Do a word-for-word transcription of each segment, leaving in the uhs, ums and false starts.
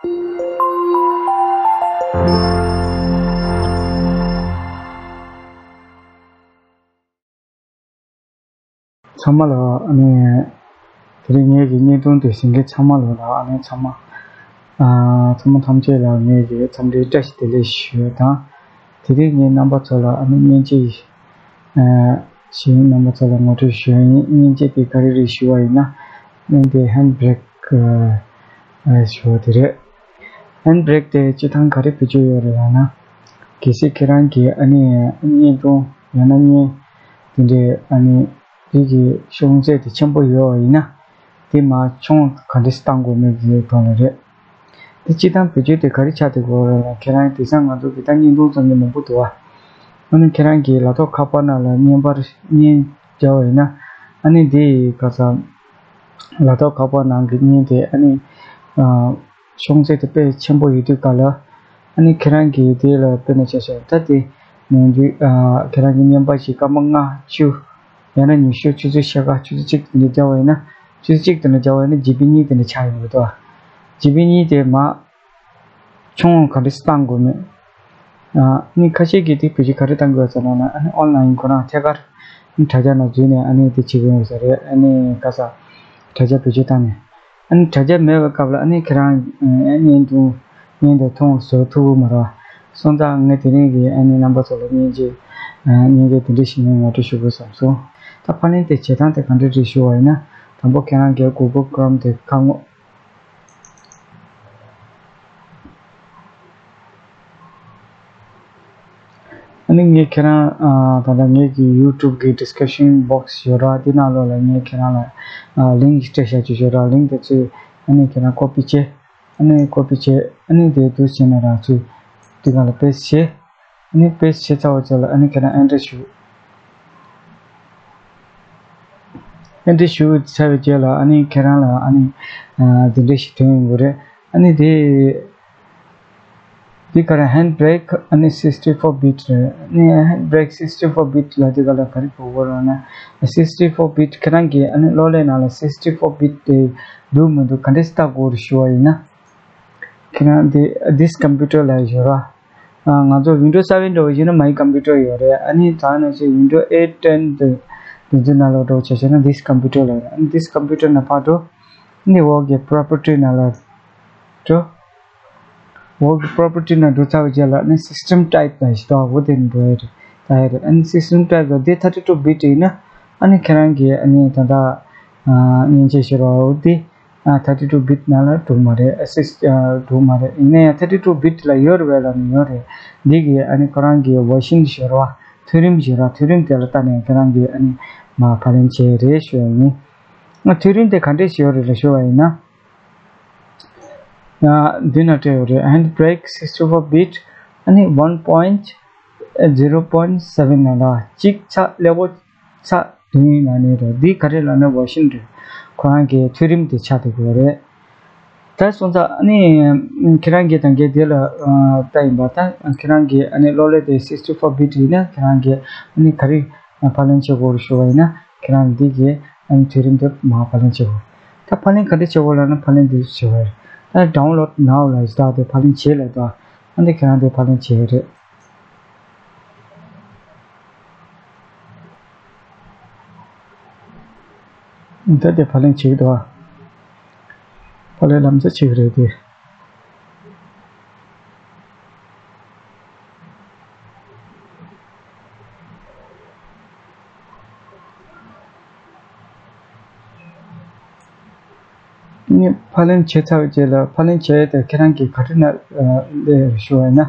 ཚང་མ་ལ་ཨ་ནི་དེ་རིང་ངེད་ཀྱི་བརྙན་ཐུང་དེ་གཟིགས་མཁན་ཚང་མ་ལ་ཨ་ནི་ཚང་མ་ཨ་ཚང་མ་ཐམས་ཅད་ལ་ངེད་ཀྱི་འཚམས་འདྲིའི་བཀྲ་ཤིས་བདེ་ལེགས་ཞུ་ཡ་དང་། དེ་རིང་ངས་རྣམ་པ་ཚོ་ལ་ཨ་ནི་མཉེན་ཆས་ཨ་ཞིག་རྣམ་པ་ཚོ་ལ་ངོ་སྤྲོད་ཞུ་ཡ་ཡིན། མཉེན་ཆས་དེ་ག་རེ་རེད་ཞུ་བ་ཡིན་ན་ཨ་ནི་དེ་ཧེན་བྷི་རེག་ཨ་ཞུ་བ་དེ་རེད། ཧེན་བྷི་རེག་དེ་སྤྱིར་བཏང་ག་རེ་བེད་སྤྱོད་ཡོད་རེད་ལབ་ན། གལ་སྲིད་ཁྱེད་རང་གིས་ཨ་ནི་བརྙན་ཐུང་ཡང་ན་བརྙན་དེ་འདྲའི་ཨ་ནི་རིགས་ཀྱི་ཤོང་ཚད་དེ་ཆེན་པོ་ཡོད་པ་ཡིན་ན། དེ་མར་ཆུང་ག་འདྲས་བཏང་དགོས་མིན་གྱི་དོན་ལ་རེད། དེ་སྤྱིར་བཏང་བེད་སྤྱོད་དེ་ག་རེ་ཆགས་བསྡད་ཀྱི་ཡོད་རེད་ལབ་ན། ཁྱེད་རང་དེང་སང་ང་ཚོ་གི་ད་བརྙན་ཐུང་བཟོ་མཁན་མང་པོ་འདུག་པ། ཨ་ནི་ཁྱེད་རང་གི་ལག་ཐོགས་ཁ་པར་ནང་ལ་བརྙན་པར་བརྙན་སྦྱར་བ་ཡིན་ན། ཨ་ནི་དེ་ཡི་ག་ས་ལག་ཐོགས་ཁ་པར་ནང་གི་བརྙན་དེ་ཨ་ནི་ཨ་ཤོང་ཚད་དེ་དཔེ་ཆེན་པོ་ཡོད་དུས་ག་ལ། ཨ་ནི་ཁྱེད་རང་གིས་དེ་ལ་དཔེར་ན་ཆ་བཞག་ད་དེ་ནང་དུ་ཨ་ཁྱེད་རང་གི་བརྙན་པར་ཞིག་སྐར་མ་ལྔ་བཅུ་ཡང་ན་ཉི་ཤུ་ཆུ་ཚོད་ཕྱེད་ཀ་ཆུ་ཚོད་གཅིག་དེ་འདྲ་སྦྱར་བ་ཡིན་ན། ཆུ་ཚོད་གཅིག་དེ་འདྲ་སྦྱར་བ་ཡིན་ན་ཇི་བི་གཉིས་དེ་འདྲ་ཆགས་ཡོང་གི་འདུག་ཇི་བི་གཉིས་དེ་མར་ཆུང་ག་འདྲས་བཏང་དགོས་མེད། ཨ་ནི་ཁ་ཤས་ཀྱིས་དེ་བེད་སྤྱོད་ག་རེ་བཏང་དགོས་ཟེར་ན། ཨ་ནི་ཨོན་ལ་ཡིན་ཁོ་རང་ཐད་ཀར་དྲ་རྒྱ་ནང་འཛུལ་ནས་ཨ་ནི་དེ་བྱེད་ཀྱི་ཡོད་ས་རེད། ཨ་ནི་ག་ས་དྲ་རྒྱ་བེད་སྤྱོད་བཏང་ནས། ཨ་ནི་དྲ་རྒྱ་མེད་པའི་སྐབས་ལ་ཨ་ནི་ཁྱེད་རང་ཨ་ནི་བརྙན་ཐུང་བརྙན་དེ་མཐོང་བཟོ་ཐུབ་ཀྱི་མ་རེད། སོང་ཙང་ངས་དེ་རིང་གི་ཨ་ནི་རྣམ་པ་ཚོ་ལ་བརྙན་ཆས་ཨ་བརྙན་ཆས་དེ་འདྲ་ཞིག་ངས་ངོ་སྤྲོད་ཞུ་དགོས་བསམ་སོང་། ད་ཕབ་ལེན་དེ་བྱེད་སྟངས་དེ་ག་འདྲ་རེད་ཞུ་བ་ཡིན་ན། དང་པོ་ཁྱེད་རང་གིས་Google Chrome་དེ་ཁ་སྔོག་ཨ་ནི་ངས་ཁྱེད་རང་ཨ་ད་ལྟ་ངེད་ཀྱི་YouTube་གི་description box་ཡོད་ར། དེ་ནང་ལོགས་ལ་ངས་ཁྱེད་རང་ལ་ཨ་link་སྤྲད་བཞག་རྒྱུ་ཡོད་ར། link་དེ་ཚོས་ཨ་ནི་ཁྱེད་རང་copy་བྱས། ཨ་ནི་copy་བྱས། ཨ་ནི་དེ་འདུག་བྱས་ནས་རང་ཚོས་དེ་ག་ལ་paste་བྱས། ཨ་ནི་paste་བྱས་ཚར་བ་ཚོ་ལ་ཨ་ནི་ཁྱེད་རང་enter་ཞུ། ཨ་འདི་ཞུ་ཚར་བའི་རྗེས་ལ་ཨ་ནི་ཁྱེད་རང་ལ་ཨ་ནི་ཨ་འདི་འདྲ་ཞིག་ཐོན་ཡོང་གི་རེད། ཨ་ནི་དེ་འདི་ག་རེ་Handbrake་ཨ་ནི་sixty-four bit་རེད། ཨ་ནི་Handbrake sixty-four bit་ལ་དེ་ག་ལ་ག་རེ་གོ་དགོས་རེད་ན། sixty-four bit་ཁྱེད་རང་གི་ཨ་ནི་གློག་ཀླད་ནང་ལ་sixty-four bit་དེ་འདུག་མི་འདུག་ག་འདྲས་ལྟ་དགོས་རེད་ཞུ་བ་ཡིན་ན། ཁྱེད་རང་དེ་this computer་ལ་ཡོད་ར། ང་ཚོ་Windows seven་འདྲ་བོ་ཡིན་ན་my computer་ཡོད་རེད། ཨ་ནི་ད་ནང་བཞིན་Windows eight ten་དེ་དེ་ཚོའི་ནང་ལ་འགྲོ་བྱས་བྱས་ན་this computer་ལ་ཡོད། ཨ་ནི་this computer་ནང་ཕར་འགྲོ། ཨ་ནི་འོག་གི་property་ནང་ལ་འགྲོ། འོག་གི་property་ནང་འགྲོ་ཚར་བའི་རྗེས་ལ་ཨ་ནི་system type་ལ་ཞིག་འདུག་འོ་དེ་ནས་འགྲོ་ཡ་རེད། ད་ཡ་རེད། ཨ་ནི་system type་ལ་དེ་thirty-two bit་ཡིན་ན་ཨ་ནི་ཁྱེད་རང་གིས་ཨ་ནི་ད་ལྟ་མཉེན་ཆས་ཤོར་བ་འོ་དེ། ཨ་thirty-two bit་ནང་ལ་འགྲོ་མ་རེད། ཨ་six་ཨ་འགྲོ་མ་རེད། ཡིན་ན་ཡང་thirty-two bit་ལ་ཡོད་རེད་པས་ལབ་ནས་ཡོད་རེད། འདི་གི་ཨ་ནི་ཁོ་རང་གི་version་ཞེས་ར་མཐོ་རིམ་ཞེས་ར་མཐོ་རིམ་དེ་ལ་ལྟ་ནས་ཁྱེད་རང་གི་ཨ་ནི་མ་ཕབ་ལེན་བྱས་རེད་ཞུ་ཡ་ཡིན། ཨ་མཐོ་རིམ་དེ་ག་འདྲས་ཞིག་ཡོད་རེད་ལ་ཞུ་བ་ཡིན་ན། ཨ་འདི་ན་སྤྲད་ཡོད་རེད། Handbrake sixty-four bit་ཨ་ནི་one point zero point seven་ལ་ལ་གཅིག་ཚེག་ཀླད་ཀོར་ཚེག་བདུན་ལ་ནི་རེད། འདི་ག་རེ་ལབ་ན་version་རེད། ཁོ་རང་གི་མཐོ་རིམ་དེ་ཆགས་བསྡད་ཡོད་རེད། ད་སོང་ཙང་ཨ་ནི་ཁྱེད་རང་གི་ད་གའི་དེ་ལ་ལྟ་ཡིན་པ། ད་ཁྱེད་རང་གི་ཨ་ནི་གློག་ཀླད་དེ་sixty-four bit་ཡིན་ན་ཁྱེད་རང་གི་ཨ་ནི་ག་རེ་ཕབ་ལེན་བྱེད་དགོས་རེད་ཞུ་བ་ཡིན་ན་ཁྱེད་རང་འདི་གི་ཨ་ནི་མཐོ་རིམ་དེ་མར་ཕབ་ལེན་བྱེད་དགོས། ད་ཕབ་ལེན་ག་འདྲ་བྱེད་དགོས་ལབ་ན་ཕབ་ལེན་འདི་བྱེད་དགོས་རེད། ད་download now་ལ་ཞིག་ད་དེ་ཕབ་ལེན་བྱེད་ལ་ད་ཨ་ནི་ཁྱེད་རང་དེ་ཕབ་ལེན་བྱེད་རེད། ད་དེ་ཕབ་ལེན་བྱེད་ཀྱི་འདུག་ཨ། ཕབ་ལེན་ལམ་སང་བྱེད་ཀྱི་རེད་དེ། ནི་ཕབ་ལེན་བྱས་ཚར་བའི་རྗེས་ལ་ཕབ་ལེན་བྱས་ཏེ་ཁྱེད་རང་གིས་ག་རེ་ན་ལས་ཞུ་བ་ཡིན་ན།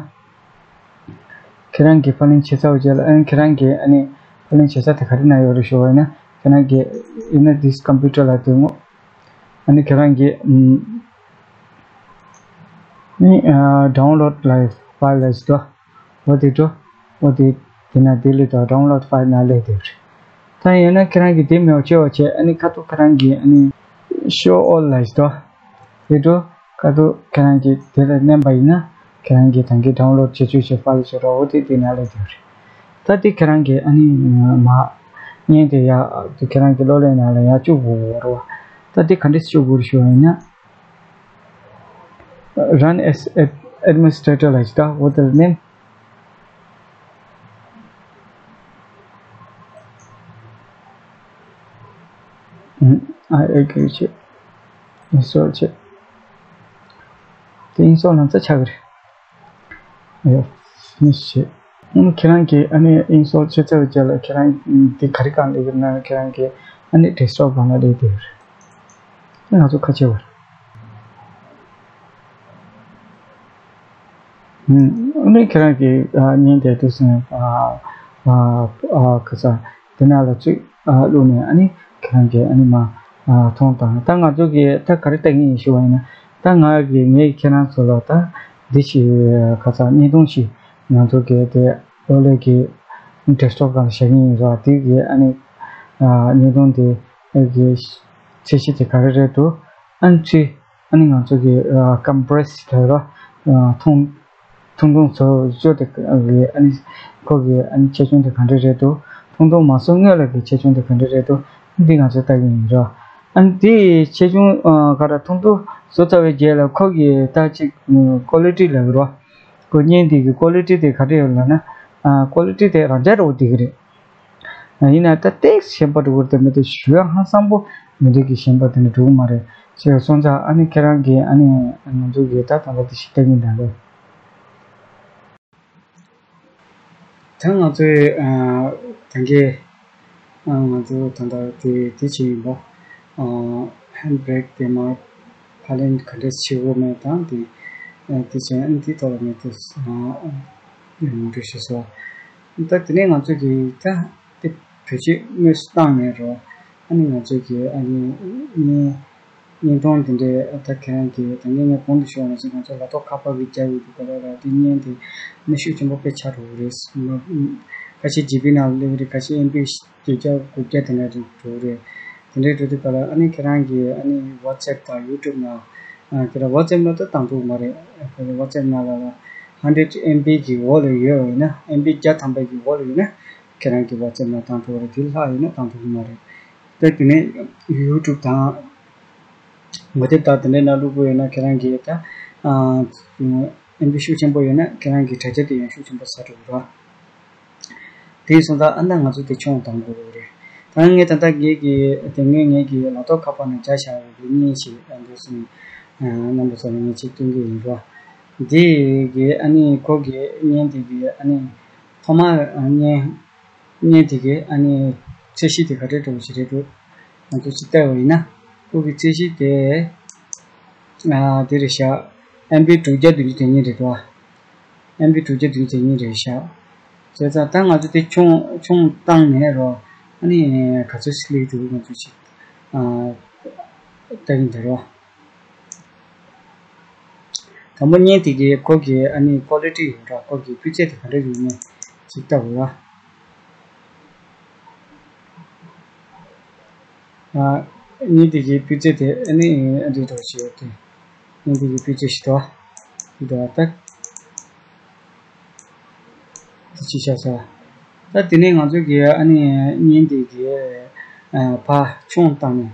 ཁྱེད་རང་གིས་ཕབ་ལེན་བྱས་ཚར་བའི་རྗེས་ལ་ཨ་ནི་ཁྱེད་རང་གིས་ཨ་ནི་ཕབ་ལེན་བྱེད་ས་དེ་ག་རེ་ན་ཡོད་རེད་ཞུ་བ་ཡིན་ན། ཁྱེད་རང་གིས་ཡིན་ན་this computer་ལ་འདོན་ངོ་། ཨ་ནི་ཁྱེད་རང་གིས་ཨ་ནི་download་ལ་file་ལ་ཞིག་འགྲོ། འོ་དེ་འགྲོ། འོ་དེ་དེ་ན་དེ་ལས་ད་download file་ན་ལས་དེ་རེད། ད་ཡིན་ན་ཁྱེད་རང་གིས་དེ་མེད་པ་བྱེད་པ་བྱས་ཨ་ནི་ཁ་ཐུག་ཁྱེད་རང་གིས་ཨ་ནི་show all་ལ་ཞིག་འགྲོ། དེ་འགྲོ། ཁ་ཐུག་ཁྱེད་རང་གིས་དེ་ལ་མནན་པ་ཡིན་ན་ཁྱེད་རང་གིས་ད་གིན་download་བྱེད་ཆོག་བྱེད་file་བྱེད་རོགས་འོ་དེ་དེ་ན་ལས་དེ་རེད། ད་དེ་ཁྱེད་རང་གིས་ཨ་ནི་མ་བརྙན་དེ་ཡ་དེ་ཁྱེད་རང་གི་གློག་ཀླད་ནང་ལ་ཡར་བཅུག་དགོས་རེད་བ། ད་དེ་ག་འདྲས་བཅུག་དགོས་རེད་ཞུ་བ་ཡིན་ན། Run as ad- administrator ལ་ཞིག་ད། What is the name? ཨ་ཨེ་ཀི་ཆེ། install ཆེ། དེ་install ལ་ཚ་ཆག་གི་རེད། ཡོ། finish ཆེ། ཨ་ནི་ཁྱེད་རང་གིས་ཨ་ནི་install བྱས་ཚར་བའི་རྗེས་ལ་ཁྱེད་རང་འདི་ག་རེ་སྒང་སླེབས་ཀྱི་ན། ཁྱེད་རང་གིས་ཨ་ནི desktop སྒང་ལ་སླེབས་བསྡད་ཡོད་རེད། ང་ཚོ་ཁ་ཕྱེ་བར། ཨ་ནི་ཁྱེད་རང་གིས་ཨ་བརྙན་དེ་འདུག་སེ་ཨ་ཨ་ཨ་ག་ས་དེ་ནང་ལ་ཚུར་ཨ་བླུགས་ནས། ཨ་ནི་ཁྱེད་རང་གིས་ཨ་ནི་མ་ཨ་མཐོང་དང་། ད་ང་ཚོ་གིས་ད་ག་རེ་ལྟ་གི་ཡིན་ཞུ་བ་ཡིན་ན། ད་ང་གིས་ངས་ཁྱེད་རང་ཚོ་ལ་ད་འདི་ཞིག་ག་ས་བརྙན་ཐུང་ཞིག་ང་ཚོ་གིས་དེ་གློག་ཀླད་ཀྱི་desktop སྒང་ལ་བཞག་གི་ཡིན་ར། དེ་གི་ཨ་ནི་ཨ་བརྙན་ཐུང་དེ་གི་ཚད་གཞི་དེ་ག་རེ་རེད་འདུག་ཨ་ནི་ཚུར་ཨ་ནི་ང་ཚོ་གི་ཨ་compress ཟེར་ར། ཨ་ཐུང་ཐུང་ཐུང་བཟོ་བཅོས་དེ་གི་ཨ་ནི་ཁོ་གི་ཨ་ནི་ཆེ་ཆུང་དེ་ག་འདྲ་རེད་འདུག་ཐུང་ཐུང་མ་བཟོ་སྔོན་ལ་གི་ཆེ་ཆུང་དེ་ག་འདྲ་རེད་འདུག་འདི་ང་ཚོ་ལྟ་གི་ཡིན་ར། ཨ་ནི་དེ་ཆེ་ཆུང་ཨ་ག་ར་ཐུང་ཐུང་བཟོ་ཚར་བའི་རྗེས་ལ་ཁོ་གི་ད་ཅིག་quality ལབ་ར། ཁོ་བརྙན་དེ་གི་quality དེ་ག་འདྲ་ཡོད་ལབ་ན། ཨ་quality དེ་རང་འཇགས་འདྲ་བོ་བསྡད་ཀྱི་རེད། ཡིན་ན་ད་ཏོག་ཙམ་ཞན་པ་འགྲོ་གི་རེད། དེ་མི་དེ་ཞུ་ཡ་ཧང་སང་པོ་མི་འགྲིག་གི། ཞན་པ་དེ་འདྲ་འགྲོ་གི་མ་རེད། ཅེས་སོང་ཙང་ཨ་ནི་ཁྱེད་རང་གིས་ཨ་ནི་ང་ཚོ་གིས་ད་ད་ལྟ་དེ་ཞིག་ལྟ་གི་ཡིན་ད་ལོ། ད་ང་ཚོས་ཨ་ད་གིན་ཨ་ང་ཚོ་ད་ལྟ་དེ་དེ་བྱས་ཡིན་པ། ཨ་handbrake དེ་མར་ཕར་ལན་ག་འདྲས་བྱེད་དགོས་མེད་དང་དེ་ཨ་དེ་བྱས་ཨ་ནི་དེ་ཐོག་ལ་ངས་དེ་ཨ་ངོ་སྤྲོད་ཞུས་སོང་། ད་དེ་ནས་ང་ཚོ་གིས་ད་དེ་བེད་སྤྱོད་དངོས་སུ་བཏང་ནས་རོ། ཨ་ནི་ང་ཚོ་གིས་ཨ་ནི་བརྙན་བརྙན་ཐུང་དེ་འདྲའི་ད་ཁྱེད་རང་གིས་ད་ངས་ངས་གོང་དུ་ཞུས་པ་ནང་བཞིན་ང་ཚོ་ལག་ཐོགས་ཁ་པར་གྱི་རྒྱབ་ཡོད་དུས་ག་ལ་ར་དེ་བརྙན་དེ་ནི་ཤུགས་ཆེན་པོ་དཔེ་ཆགས་འགྲོ་གི་རེད། ཁ་ཤས་ཇི་བི་ནང་སླེབས་རེད། ཁ་ཤས་ཨེམ་བི་བརྒྱད་བརྒྱ་དགུ་བརྒྱ་དེ་འདྲ་རེད་འགྲོ་གི་རེད། དེ་འདྲའི་འགྲོ་དུས་ག་ལ་ཨ་ནི་ཁྱེད་རང་གིས་ཨ་ནི་WhatsApp དང་YouTube ནང་ཨ་ཁྱེད་རང་WhatsApp ནང་ད་བཏང་ཐུབ་མ་རེད། ཁོ་ཚོ་WhatsApp ནང་ལ་ལ་hundred M B གི་འོག་ལ་ཡོད་པ་ཡིན་ན། M B བརྒྱ་ཐམ་པ་གི་འོག་ལ་ཡོད་ན་ཁྱེད་རང་གི་WhatsApp ནང་བཏང་ཐུབ་རེད། དེ་ལྷག་ཡོད་ན་བཏང་ཐུབ་ཀྱི་མ་རེད། ད་དེ་ནས་YouTube དང་ངོ་དེབ་དང་དེ་འདྲའི་ནང་བླུག་དགོས་ཡོད་ན་ཁྱེད་རང་གིས་ད་ཨ་M B ཤུགས་ཆེན་པོ་ཡོད་ན་ཁྱེད་རང་གི་དྲ་རྒྱ་དེ་ཡང་ཤུགས་ཆེན་པོ་ཟ་འགྲོ་གི་རེད། དེ་སོང་ཙང་ཨ་ནི་ང་ཚོ་དེ་ཆུང་བཏང་དགོས་རེད། ད་ངས་ད་ལྟ་ངེད་ཀྱི་དེ་སྔོན་ངེད་ཀྱི་ལག་ཐོགས་ཁ་པར་ནང་བརྒྱབ་བཞག་པའི་བརྙན་ཞིག་ཨ་འདུག་སེ་རྣམ་པ་ཚོ་ལ་ངས་ཅིག་སྟོན་གྱི་ཡིན་རོ། འདི་གི་ཨ་ནི་ཁོ་གི་བརྙན་དེ་གི་ཨ་ནི་ཐོག་མར་བརྙན་བརྙན་དེ་གི་ཨ་ནི་ཚད་གཞི་དེ་ག་འདྲས་འདྲ་བོ་ཞིག་རེད་འདུག་ང་ཚོ་ཅིག་བལྟས་པ་ཡིན་ན་ཁོ་གི་ཚད་གཞི་དེ་ཨ་དེ་རེད་ཤག M B དྲུག་བརྒྱ་བདུན་ཅུ་དོན་གཉིས་རེད་འདུག་ཨ། M B དྲུག་བརྒྱ་བདུན་ཅུ་དོན་གཉིས་རེད་ཤག་བྱས་ཙང་ད་ང་ཚོ་དེ་ཆུང་ཆུང་བཏང་ནས་རོ། ཨ་ནི་ག་ཚོད་ཅིག་སླེབས་འདུག་ང་ཚོ་ཅིག་ཨ་ལྟ་གིན་བསྡད་རོ། དང་པོ་བརྙན་དེ་གི་ཁོ་གི་ཨ་ནི་quality ཡོད་ར། ཁོ་གི་སྤུས་ཚད་དེ་ག་འདྲ་ཡོད་མེད་ཅིག་ལྟ་དགོས་ར། ཨ་བརྙན་དེ་གི་སྤུས་ཚད་དེ་ཨ་ནི་ཨ་འདྲ་འདྲ་ཞིག་ཡོད་དེ། བརྙན་དེ་གི་སྤུས་ཚད་ཞིག་འདུག་ཨ། འདུག་ཨ། ད་དེ་ཅི་བྱ་ས། ད་དེ་ནས་ང་ཚོ་གི་ཨ་ནི་བརྙན་དེ་གི་ཨ་ཕར་ཆུང་བཏང་ནས།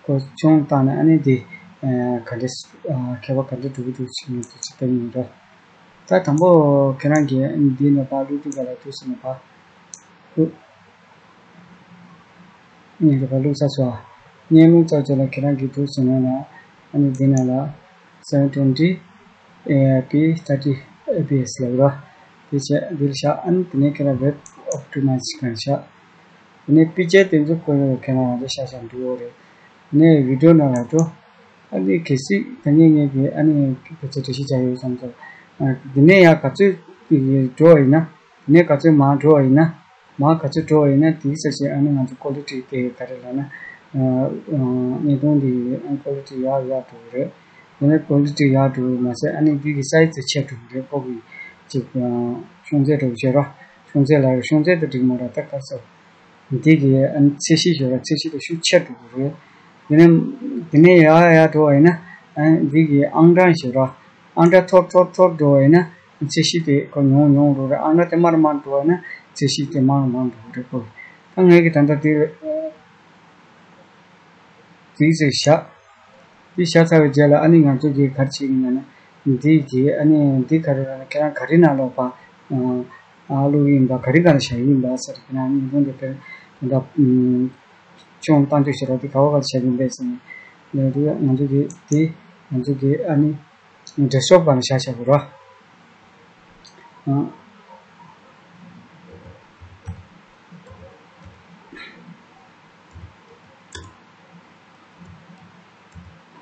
ཁོ་ཆུང་བཏང་ནས་ཨ་ནི་དེ་ཨ་ག་འདྲ་ཨ་ཁྱད་པར་ག་འདྲ་འགྲོ་གི་འདུག་ཅིག་ངས་དེ་ཅིག་ལྟ་གི་ཡིན་ར། ད་དང་པོ་ཁྱེད་རང་གིས་ཨ་ནི་འདི་ནས་ཕར་བླུག་དུས་ག་ལ་འདུག་སེ་ནས་ཕར་བླུག་ངས་འདི་ཕར་བླུག་ཚར་སོང་ཨ། བརྙན་བླུག་ཚར་རྗེས་ལ་ཁྱེད་རང་གིས་འདུག་སེ་ནས་ན་ཨ་ནི་འདི་ནས་ལ་seven twenty A I P thirty F P S ལབ་ར། དེ་བྱས་འདིར་བཞག་ཨ་ནི་དེ་ནས་ཁྱེད་རང་web optimize གང་བཞག་དེ་ནས་སྤུས་ཚད་དེ་ཚོ་ཁོ་ཡོད་ཁྱེད་རང་རང་ཚོ་ཤ་ཤ་འགྲོ་གི་རེད། དེ་ནས་video ནང་ལ་འགྲོ། ཨ་ནི་གལ་སྲིད་ད་ངས་ངས་ཀྱི་ཨ་ནི་ག་ཚོད་འགྲེལ་བཤད་བྱ་ཡོད་བསམ་ཚོ། འདི་ནས་ཡང་ག་ཚོད་འགྲོ་བ་ཡིན་ན། འདི་ནས་ག་ཚོད་མར་འགྲོ་བ་ཡིན་ན། མར་ག་ཚོད་འགྲོ་བ་ཡིན་ན་དེའི་ས་ཆའི་ཨ་ནི་ང་ཚོ་quality དེ་ག་རེ་ལབ་ན། བརྙན་ཐུང་འདི་quality ཡག་ཡག་འགྲོ་གི་རེད། དེ་ནས་quality ཡག་འགྲོ་བ་མ་ཟད་ཨ་ནི་འདི་གི་size དེ་ཆེ་འགྲོ་གི་རེད། ཁོ་གི་ཅིག་ཤོང་ཚད་འགྲོ་གི་བྱས་ར། ཤོང་ཚད་ལ་ཤོང་ཚད་དེ་འགྲིག་མ་རེད་ད་ག་ཚོད། འདི་གི་ཨ་ནི་ཚད་གཞི་ཞེས་པ་ཚད་གཞི་དེ་ཤུགས་ཆེར་འགྲོ་གི་རེད། དེ་ནས་དེ་ནས་ཡར་ཡར་འགྲོ་བ་ཡིན་ན་ཨ་ནི་འདི་གི་ཨང་གྲངས་ཞེས་པ་ཨང་གྲངས་མཐོར་མཐོར་མཐོར་འགྲོ་བ་ཡིན་ན་ཚད་གཞི་དེ་ཁོ་ཉུང་ཉུང་འགྲོ་རེད། ཨང་གྲངས་དེ་དམའ་རུ་དམའ་རུ་འགྲོ་བ་ཡིན་ན་ཚད་གཞི་དེ་དམའ་རུ་དམའ་རུ་འགྲོ་གི་རེད་ཁོ། ད་ངས་ཀྱི་ད་ལྟ་དེ་དེ་ཚོད་བཞག་དེ་བཞག་ཚར་བའི་རྗེས་ལ་ཨ་ནི་ང་ཚོ་གིས་ག་རེ་བྱེད་ཀྱི་ཡིན་ན་ན། འདི་གི་ཨ་ནི་འདི་ག་རེ་ར་ཁྱེད་རང་ག་རེ་ནང་ལོགས་པ་ཨ་ཨ་བླུགས་ཡིན་པ་ག་རེ་ག་རེ་བྱ་ཡིན་པ་ཟེར་ཁྱེད་རང་བརྙན་ཐུང་འདི་དཔེ་འདི་འདྲ་ཨུམ་ཅུང་བཏང་བཅུག་བྱེད་རོགས་འདི་ག་བ་ག་བྱ་ཡིན་པས་ཟེར་ནས་འདི་ང་ཚོ་གི་འདི་ང་ཚོ་གི་ཨ་ནི་ཌེ་སི་ཊོབ་ག་ནས་བཞག་བྱ་དགོས་ར།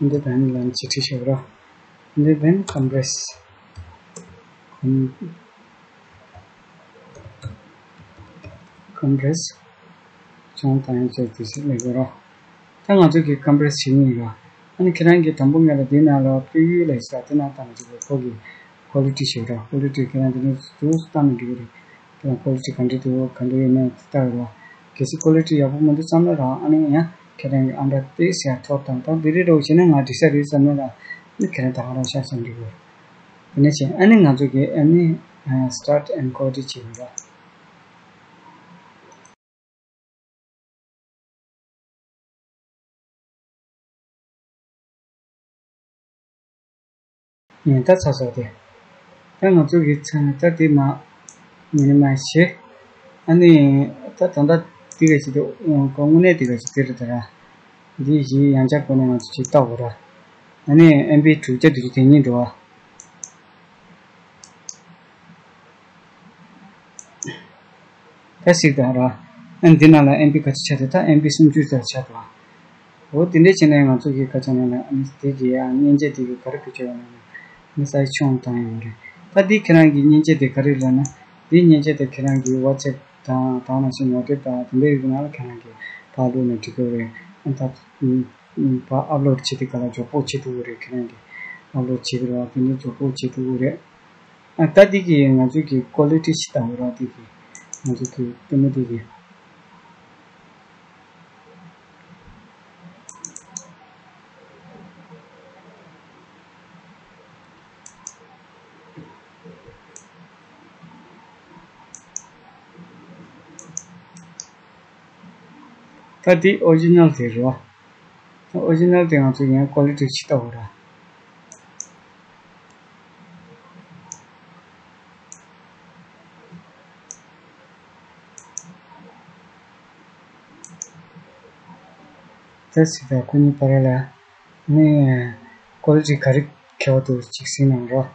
ཨ། འདི་བན་ལ་ཅི་ཁྲི་ཤོག་ར། འདི་བན་ཀམ་པི་རེ་སི། ཀམ་པི་རེ་སི། ཅུང་བཏང་ཡག་ཅིག་དེ་ཞིག་ལས་དགོས་ར། ད་ང་ཚོ་གི་ཀམ་པི་རེ་སི་བྱེད་ཀྱི་ཡིན་ར། ཨ་ནི་ཁྱེད་རང་གིས་དང་པོ་ངེད་ལ་འདི་ནང་ལ་པི་ཝི་ལ་ཞིག་དེ་ནང་བཏང་ཅིག་ཁོ་གི་ཀོ་ལི་ཊི་ཞིག་ར། ཀོ་ལི་ཊི་ཁྱེད་རང་དེ་ནས་ཏུ་བཏང་ན་འགྲིག་གི་རེད། ཁྱེད་རང་ཀོ་ལི་ཊི་ག་འདྲ་འདུག་ག་འདྲ་ཡོད་མེད་དེ་ལྟ་ར། གལ་སྲིད་ཀོ་ལི་ཊི་ཡག་པོ་མི་འདུག་བསམ་ན་ར་ཨ་ནི་ཡང་ཁྱེད་རང་གི་ཨ་འདྲ་དེ་ཞིག་ཐོབ་དང་ད་འདི་རེད་འགྲོ་བྱས་ན་ང་འགྲིག་ས་རེད་བསམ་ན་ར་ཨ་ནི་ཁྱེད་རང་ད་ག་རང་ཤ་ཤ་འགྲིག་གི་རེད། དེ་ནས་བྱས་ཨ་ནི་ང་ཚོ་གི་ཨ་ནི་སི་ཊར་ཊི་ཨེན་ཀོ་ཌི་བྱེད་ཀྱི་ཡིན་ར། ཡིན་ད་ཚ་ཚ་དེ། ད་ང་ཚོ་གི་ཚ་ད་དེ་མ་མི་མ་ཤེས། ཨ་ནི་ད་ད་ལྟ་དེ་ག་ཞིག་དེ་དངོས་གནས་དེ་ག་ཞིག་དེ་རེད་ད་ར། འདི་བཞི་ཡང་བསྐྱར་སྒོ་ནས་ང་ཚོ་ཅིག་ལྟ་དགོས་ར། ཨ་ནི་ཨེམ་བི་དྲུག་བརྒྱ་བདུན་ཅུ་དེ་གཉིས་འགྲོ་བ། ད་ཞིག་དང་ར། ཨ་འདི་ནང་ལ་ཨེམ་བི་ག་ཚོད་ཆགས་ཏེ་ད་ཨེམ་བི་སུམ་ཅུ་ཙམ་ཆགས་འདུག་འོ་དེ་འདྲས་བྱས་ནས་ང་ཚོ་གི་ཁ་ཆ་ནང་ལ་ཨ་ནི་དེ་གི་ཡང་མཉེན་ཆས་དེ་གི་ག་རེ་བེད་སྤྱོད་ཡོད་ན་ནི་སའི་ཆུང་བཏང་ཡོང་རེད། ད་འདི་ཁྱེད་རང་གི་མཉེན་ཆས་དེ་ག་རེ་ལབ་ན་འདི་མཉེན་ཆས་དེ་ཁྱེད་རང་གི་ཝ་ཊི་སེབ་དང་དེ་ནང་བཞིན་ནོ་ཊེབ་དང་དེ་འདྲས་ཡོད་ན་ལ་ཁྱེད་རང་གི་ཕར་བླུགས་ནས་འགྲིག་གི་རེད། ཨ་ད་ཕར་ཨབ་ལོཌ་བྱེད་དུས་ག་ལ་མགྱོགས་པོ་བྱེད་ཐུབ་ཀྱི་རེད། ཁྱེད་རང་གིས་ཨབ་ལོཌ་བྱེད་ཀྱི་རེད་བ། དེ་ནས་མགྱོགས་པོ་བྱེད་ཐུབ་ཀྱི་རེད། ཨ་ད་འདི་གི་ང་ཚོ་གི་ཀོ་ལི་ཊི་ཞིག་ལྟ་བུ་ར། འདི་གི་ང་ཚོ་གི་ལྟད་མོ་འདི་གི་ད་འདི་ཨོ་རི་ཇི་ནལ་དེ་རེད་བ། ད་ཨོ་རི་ཇི་ནལ་དེ་ང་ཚོ་ཡང་ཀོ་ལི་ཊི་ཞིག་ལྟ་བུ་ར། ད་སི་ད་ཁོ་གཉིས་བར་ལ་ནི་ཀོ་ལི་ཊི་ག་རེ་ཁེ་བ་འདུག་ཅིག་གཟིགས་གནང་རོགས།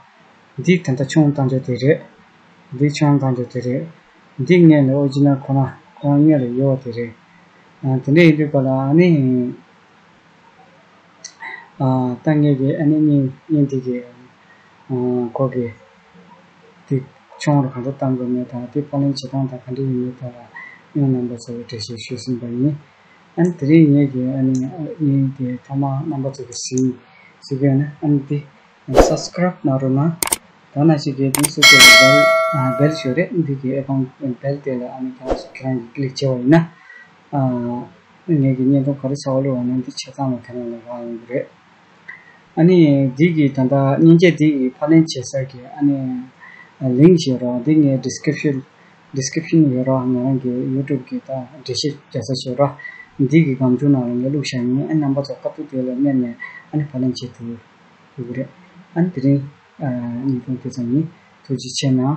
འདི་ད་ལྟ་ཆུང་བཏང་རྒྱུ་དེ་རེད། འདི་ཆུང་བཏང་རྒྱུ་དེ་རེད། འདི་ངས་ནི་ཨོ་རི་ཇི་ནལ་ཁོ་ན་ཁོ་རང་སྔོན་ལ་ཡོད་པ་དེ་རེད། ཨ་དེ་འདྲ་ཡིན་དུས་ག་ལ་ཨ་ནི། ཨ་ད་ངས་ཀྱི་ཨ་ནི་བརྙན་བརྙན་དེ་གི་ཨ་ཁོ་གི་དེ་ཆུང་རུ་ག་འདྲ་བཏང་དགོས་མེད་དང་དེ་ཕབ་ལེན་བྱེད་སྟངས་དང་ག་འདྲ་ཡིན་མིན་ཐོག་ལ་ཨ་ནི་རྣམ་པ་ཚོ་ལ་འགྲེལ་བཤད་ཞུས་ཟིན་པ་ཡིན། ཨ་ནི་དེ་རིང་ངས་ཀྱི་ཨ་ནི་བརྙན་དེ་ཐོག་མར་རྣམ་པ་ཚོ་གི་གཟིགས་གཟིགས་ཡོད་ན་ཨ་ནི་དེ་སབ་སི་ཀ་རབ་གནང་རོགས་གནང་། ད་ནང་བཞིན་གྱི་དེང་སུ་དེ་ལ་བེལ་བེལ་ཞུ་རེད། འདི་གི་ཨེ་ཁོང་བེལ་དེ་ལ་ཨ་ནི་ཁྱེད་རང་ཁྱེད་རང་གིས་ཀི་ལིག་བྱས་པ་ཡིན་ན། ཨ་ངས་ཀྱི་བརྙན་ཐུང་ག་རེ་གསར་པ་བླུགས་པ་ན་འདི་ཆ་ཚང་ལ་ཁྱེད་རང་ལ་རག་ཡོང་གི་རེད། ཨ་ནི་འདི་གི་ད་ལྟ་མཉེན་ཆས་འདི་གི་ཕབ་ལེན་བྱེད་ས་གི་ཨ་ནི་ལིང་ཀི་ཞིག་ཡོད་རེད་བ། འདི་ངའི་ཌི་སི་ཀི་རིབ་ཤན་ཌི་སི་ཀི་རིབ་ཤན་ཡོད་རེད་བ། ང་རང་གི་ཡུ་ཊུབ་གི་ད་འགྲེལ་བཤད་རྒྱག་ས་ཞིག་ཡོད་རེད་བ། འདི་གི་སྒམ་ཆུང་ནང་ལ་ངས་བླུགས་བཞག་ཡིན། ཨ་རྣམ་པ་ཚོ་སྐབས་ཐོག་དེ་ལ་མནན་ནས་ཨ་ནི་ཕབ་ལེན་བྱེད་ཐུབ་ཡོད་ཀྱི་རེད། ཨ་ནི་དེ་རིང་ཨ་བརྙན་ཐུང་དེ་ཙམ་ཡིན། ཐུགས་རྗེ་ཆེ་གནང་།